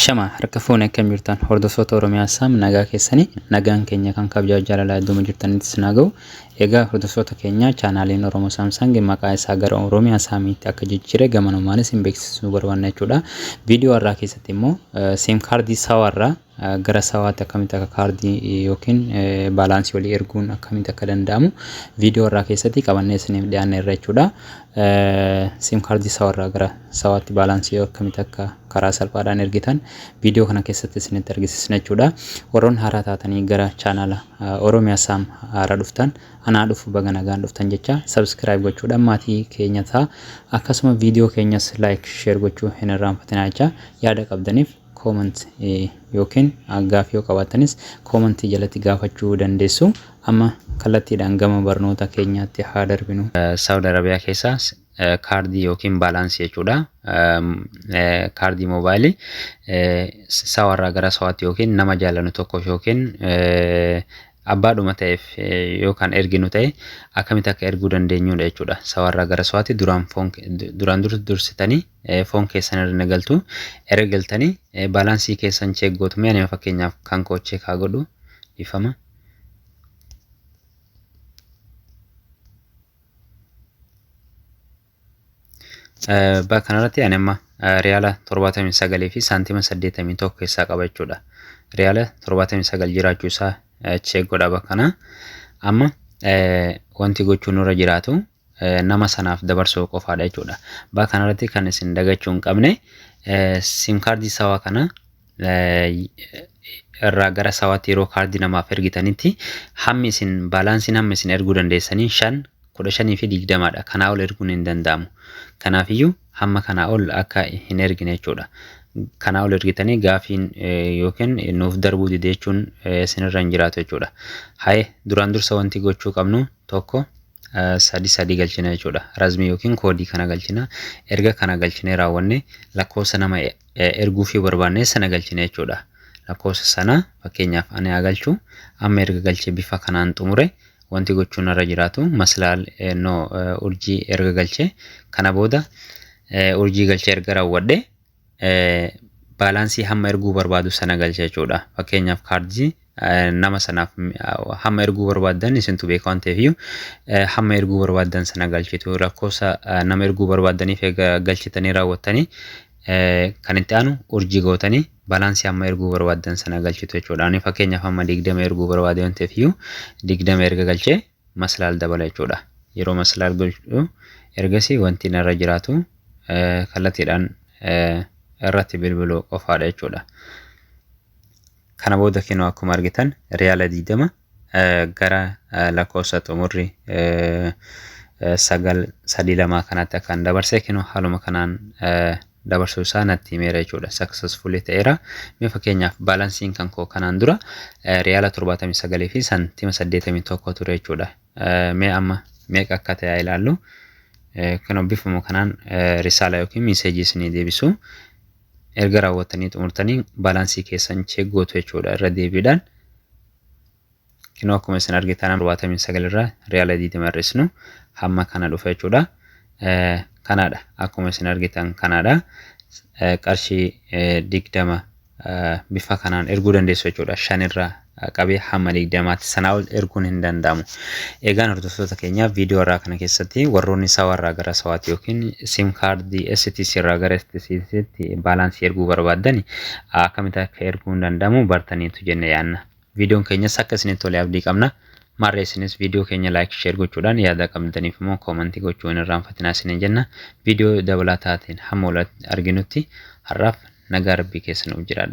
Ashama harka fuune, akkam jirtan hordoftoota Oromiyaa Saam? Nagaa keessanii? Nagaan keenya kan kabajaa jaalalaa iddoo jirtanitti isin haa ga'u. Egaa hordoftoota keenya, chaanaaliin Oromoo Saamsang maqaa isaa gara Oromiyaa Saamiitti akka jijjiire gamanumaan isin beeksisuu barbaanna jechuudha. Viidiyoo har'aa keessatti immoo SIM kaardii sawaarraa gara sawaatti akkamitti akka kaardii yookiin baalaansii walii erguun akkamitti akka danda'amu viidiyoo har'aa keessatti qabannee isiniif dhiyaanne irra jechuudha. SIM kaardii sawaarraa gara sawaatti baalaansii akkamitti akka karaa salphaadhaan ergitan viidiyoo kana keessatti isinitti argisiisna jechuudha. Warroonni haaraa taatanii gara chaanaala Oromiyaa Saam haaraa dhuftan, anaa dhufu, baga nagaan dhuftan jecha subscribe gochuudhaan maatii keenya ta'a. Akkasuma viidiyoo keenyas like, share gochuu hin irraanfatinaa jecha, yaada qabdaniif comment yookiin gaaffii yoo qabaattanis koomantii jalatti gaafachuu dandeessu. Amma kallattiidhaan gama barnoota keenyaatti haa darbinu. Saawud Arabiyaa keessaa kaardii yookiin baalaansii jechuudha. Kaardii moobaayilii sawarraa gara sawaatti yookiin nama jaallannu tokkoof yookiin abbaadhuma ta'eef yookaan erginu ta'e akkamitti akka erguu dandeenyudha jechuudha. Sawarraa gara sawaatti duraan foon duraan dursitanii foon keessan irra ni galtu. Erga galtanii baalaansii keessan check gootu. Mee ani fakkeenyaaf kan koo check haa godhu, dhiifama. Bakka kanarratti ani amma riyaala 79 fi saantima 81 keessaa qaba jechuudha. Riyaala 79 jiraachuu isaa check godha bakka kana. Amma wanti gochuun nurra jiraatu nama sanaaf dabarsuu qofaadha jechuudha. Bakka kanarratti kan isin dagachuu hin qabne, sim kaardii sawaa kana irraa gara sawaatti yeroo kaardii namaaf ergitanitti hammi isin baalaansiin hamma isin erguu dandeessanii 5, 15 fi 20dha. Kanaa ol erguun hin danda'amu. Kanaafiyyuu hamma kanaa ol akka hin ergine jechuudha. Kanaa ol ergitanii gaafiin yookiin nuuf darbuu dide jechuun isinirra hin jiraatu jechuudha. Haye, duraan dursa wanti gochuu qabnu 1 3 3 galchina jechuudha. Razmii yookiin koodii kana galchina. Erga kana galchinee raawwanne lakkoofsa nama erguufii barbaanne sana galchina jechuudha. Lakkoofsa sana fakkeenyaaf ani haa galchu. Amma erga galchee bifa kanaan xumure, wanti gochuun irra jiraatu maslaal no urjii erga galchee, kana booda urjii galchee erga raawwadhe baalaansii hamma erguu barbaadu sana galcha jechuudha. Fakkeenyaaf kaardii nama sanaaf hamma erguu barbaaddan isintu beeka waan ta'eef, hamma erguu barbaaddan sana galchitu. Lakkoofsa nama erguu barbaaddaniif egaa galchitanii raawwattanii, kan itti aanu urjii gootanii balaansii hamma erguu barbaaddan sana galchitu jechuudha. Ani fakkeenyaaf hamma 20 erguu barbaade waan ta'eef, 20 erga galchee maslaal dabala jechuudha. Yeroo maslaal galchu ergasii wanti narra jiraatu kallattiidhaan irratti bilbiluu qofaadha jechuudha. Kana booda kinoo akkuma argitan riyaala 20 gara lakkoofsa xumurri 9 3 2 kanatti akkaan dabarse kinoo haaluma kanaan dabarsuu isaa natti himeera jechuudha. Successfully ta'eera. Mee fakkeenyaaf balansiin kan koo kanaan dura riyaala 79 fi santima 81 ture jechuudha. Mee amma meeqa akka ta'e ilaallu. Kinoo bifuma kanaan risaala yookiin miiseejii isinii deebisu. Erga raawwattanii xumurtanii baalaansii keessan check gootu jechuudha irra deebiidhaan. Kinoo akkuma isin argitan 79 irraa riyaala 20 hir'isnu hamma kana dhufa jechuudha. Kanaadha, akkuma isin argitan kanaadha. Qarshii 20 bifa kanaan erguu dandeessu jechuudha. 5 irraa qabee hamma 20tti, sanaa ol erguun hin danda'amu. Egaan hordoftoota keenya, viidiyoo irraa kana keessatti warroonni sawarraa gara sawaatti yookiin sim kaardii STC irraa gara STCtti baalaansii erguu barbaaddan akkamitti akka erguun danda'amu bartaniitu jenne yaanna. Viidiyoon keenyas akka isinitti tole abdii qabna. Maarree isinis viidiyoo keenya like, share gochuudhaan, yaada qabdaniif immoo koomantii gochuu hin irraanfatinaa isiniin jenna. Viidiyoo dabalataatiin hamma wal arginutti har'aaf nagaa rabbii keessa nuuf jiraadha.